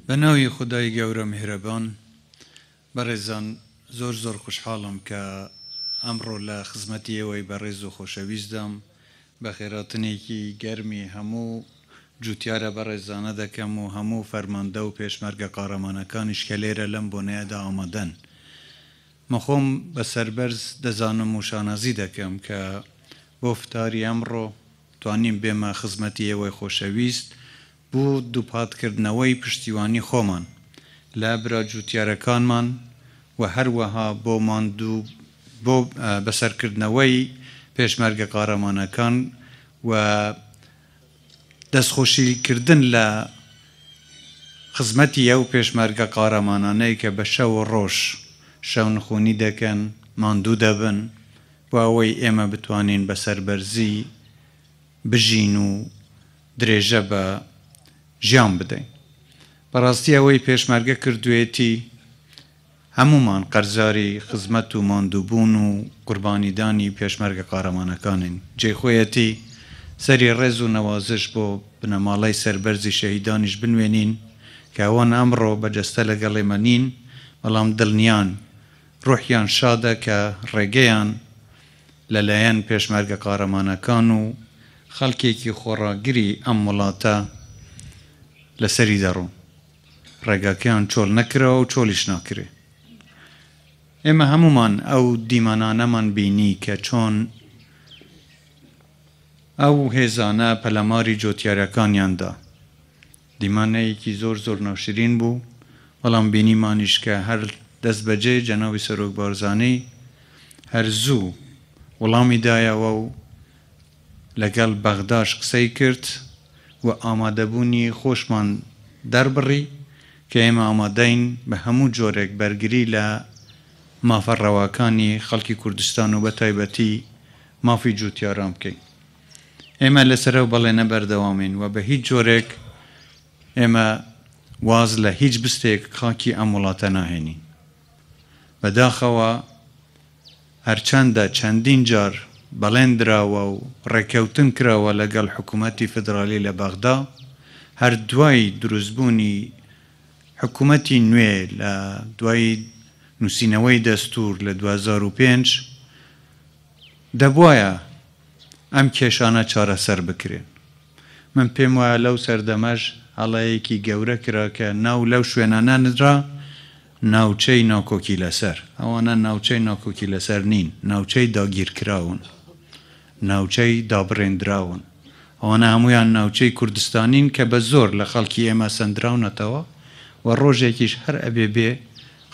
بە ناوی خودای گەورە میهرەبان. بەڕێزان زۆر زۆر خوشحاڵم کە ئەمڕۆ لە خزمەتی ئێوەی بەڕێز و خۆشەویستدام. بەخێراتنێکی گەرمی هەموو جوتیارە بەڕێزانە دەکەم و هەموو فەرماندە و پێشمەرگە قارەمانەکانیش کە لێرە لەم بۆنەیەدا ئامادەن. من خۆم بە سەربەرز دەزانم و شانازی دەکەم کە بۆ فتاری ئەمڕۆ توانیم بێمە خزمەتی ئێوەی خۆشەویست بۆ دووپاتکردنەوەی پشتیوانی خۆمان لە برا جووتیارەکانمان و هەروەها بۆ ماندوو بۆ بەسەرکردنەوەی پێشمەرگە قارەمانەکان و دەستخۆشیکردن لە خزمەتی ئەو پێشمەرگە قارەمانانەی کە بە شەو و ڕۆژ شەونخونی دەکەن، ماندوو دەبن بۆ ئەوەی ئێمە بتوانین بە سەربەرزی بژین و درێژە بە ژیان بدەین. بەڕاستی ئەوەی پێشمەرگە کردوێتی هەموومان قەرزاری خزمەت و ماندووبوون و قوربانیدانی پێشمەرگە قارەمانەکانین. جێی خۆیەتی سەری ڕێز و نەوازش بۆ بنەماڵەی سەربەرزی شەهیدانیش بنوێنین کە ئەوان ئەمڕۆ بە جەستە لەگەڵ ئێمە نین بەڵام دڵنیان ڕوحیان شادە کە ڕێگەیان لەلایەن پێشمەرگە قارەمانەکان و خەڵکێکی خۆڕاگری ئەم وڵاتە لەسەری دەڕۆن. ڕێگاکەیان چۆڵ نەکراوە و چۆڵیش ناکرێ. ئێمە هەموومان ئەو دیمەنانەمان بینی کە چۆن ئەو هێزانە پەلاماری جۆتیارەکانیان دا. دیمانەیەکی زۆر زۆر ناشرین بوو، بەڵام بینیمانیش کە هەر دەستبەجێ جەنابی سەرۆک بارزانی هەر زوو وڵامی دایەوە و لەگەڵ بەغداش قسەی کرد و ئامادەبوونی خۆشمان دەربڕی کە ئێمە ئامادەین بە هەموو جۆرێک بەرگری لە مافە ڕەواکانی خەڵکی کوردستان و بەتایبەتی مافی جووتیاران بکەین. ئێمە لەسەر ئەو بەڵێنە بەردەوامین و بە هیچ جۆرێک ئێمە واز لە هیچ بستێک خاکی ئەم وڵاتە ناهێنین. بەداخەوە هەرچەندە چەندین جار بەڵێن دراوە و ڕێککەوتن کراوە لەگەڵ حکوومەتی فیدرالی لە بەغدا، هەر دوای دروستبوونی حکوومەتی نوێ لە دوای نووسینەوەی دەستوور لە 2005، دەبوایە ئەم کێشانە چارەسەر بکرێن. من پێم وایە لەو سەردەمەش هەڵەیەکی گەورە کرا کە ناو لەو شوێنانە نرا ناوچەی ناکۆکی لەسەر. ئەوانە ناوچەی ناکۆکی لەسەر نین، ناوچەی داگیرکراون، ناوچەی دابڕێندراون. ئەوانە هەموویان ناوچەی کوردستانین کە بە زۆر لە خەڵکی ئێمە سەندراونەتەوە و ڕۆژێکیش هەر ئەبێ بێ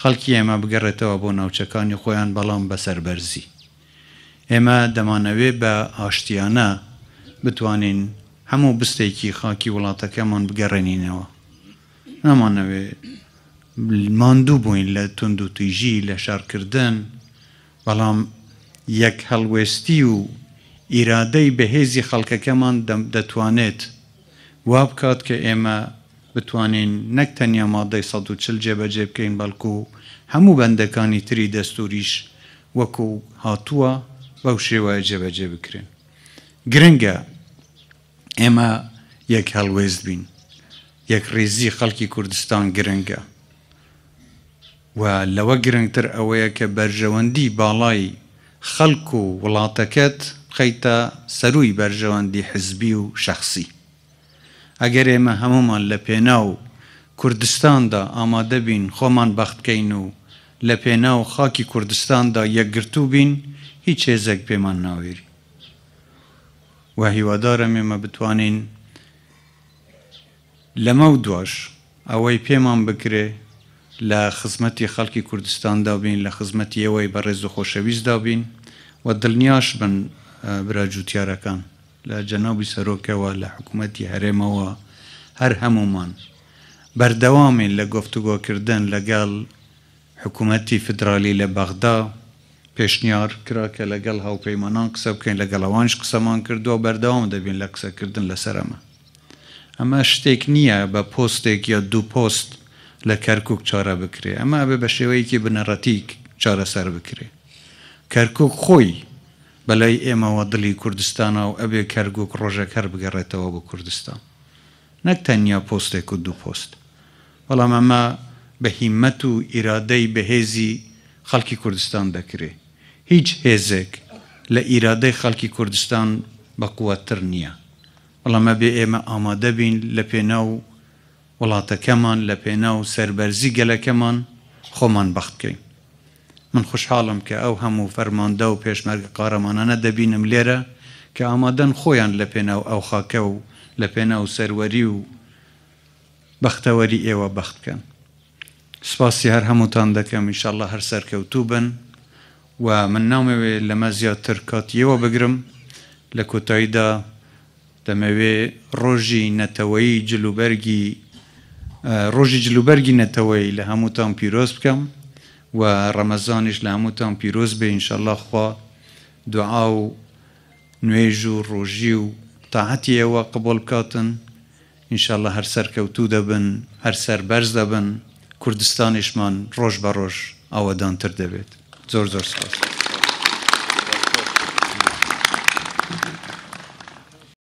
خەڵکی ئێمە بگەڕێتەوە بۆ ناوچەکانی خۆیان بەڵام بە سەربەرزی. ئێمە دەمانەوێ بە ئاشتیانە بتوانین هەموو بستێکی خاکی وڵاتەکەمان بگەڕێنینەوە. نامانەوێ ماندوو بووین لە توندوتیژی، لە شەڕکردن، بەڵام یەک هەڵوێستی و ئیرادەی بەهێزی خەڵکەکەمان دەتوانێت وا بکات کە ئێمە بتوانین نەک تەنیا مادەی 140 جێبەجێ بکەین بەڵکو هەموو بەندەکانی تری دەستوریش وەکو هاتووە بەو شێوەیە جێبەجێ بکرێن. گرنگە ئێمە یەک هەڵوێست بین، یەکڕیزی خەڵکی کوردستان گرنگە و لەوە گرنگتر ئەوەیە کە بەرژەوەندی باڵای خەڵک و وڵاتەکەت بخەیتە سەرووی بەرژەوەندی حزبی و شەخسی. ئەگەر ئێمە هەموومان لە پێناو کوردستاندا ئامادە بین خۆمان بەخت کەین و لە پێناو خاکی کوردستاندا یەکگرتوو بین هیچ هێزێک پێمان ناوێری و هیوادارم ئێمە بتوانین لەمەو دواش ئەوەی پێمان بکرێ لە خزمەتی خەڵکی کوردستاندا بین، لە خزمەتی ئێوەی بەڕێز و خۆشەویستدا بین و دڵنیاش بن برا جوتیارەکان لە جەنابی سەرۆکەوە لە حکوومەتی هەرێمەوە هەر هەموومان بەردەوامین لە گفتوگۆکردن لەگەڵ حکوومەتی فیدرالی لە بەغدا. پێشنیار کرا کە لەگەڵ هاوپەیمانان قسە بکەین، لەگەڵ ئەوانیش قسەمان کردووە و بەردەوام دەبین لە قسەکردن لەسەر ئەمە. ئەمە شتێک نییە بە پۆستێک یا دوو پۆست لە کەرکوک چارە بکرێ، ئەمە ئەبێ بە شێوەیەکی بنەڕەتی چارەسەر بکرێ. کەرکوک خۆی بەلای ئێمەوە دڵی کوردستانە و ئەبێ کەرکوک ڕۆژێک هەر بگەڕێتەوە بۆ کوردستان، نەک تەنیا پۆستێک و دوو پۆست. بەڵام ئەمە بە هیمەت و ئیرادەی بەهێزی خەڵکی کوردستان دەکرێ. هیچ هێزێک لە ئیرادەی خەڵکی کوردستان بەقوەتتر نییە. بەڵام ئەبێ ئێمە ئامادە بین لە پێناو وڵاتەکەمان، لە پێناو سەربەرزی گەلەکەمان خۆمان بەخت کەین. من خوشحاڵم کە ئەو هەموو فەرماندە و پێشمەرگە قارەمانانە دەبینم لێرە کە ئامادەن خۆیان لە پێناو ئەو خاکە و لە پێناو سەروەری و بەختەوەری ئێوە بەخت بکەن. سپاسی هەر هەمووتان دەکەم ئیشەڵا هەر سەرکەوتوو بن و من نامەوێ لەمە زیاتر کاتی ئێوە بگرم لە کۆتاییدا دەمەوێ ڕۆژی نەتەوەیی جلوبەرگی ڕۆژی جلوبەرگی نەتەوەیی لە هەمووتان پیرۆز بکەم و ڕەمەزانیش لە هەمووتان پیرۆز بێ ئینشەڵا خوا دوعا و نوێژ و ڕۆژی و تاعەتی ئێوە قبوڵ بکاتن ان شاءاللە هەر سەرکەوتوو دەبن هەر سەربەرز دەبن کوردستانیشمان ڕۆژ بە ڕۆژ ئاوەدانتر دەبێت زۆر زۆر سوپاس.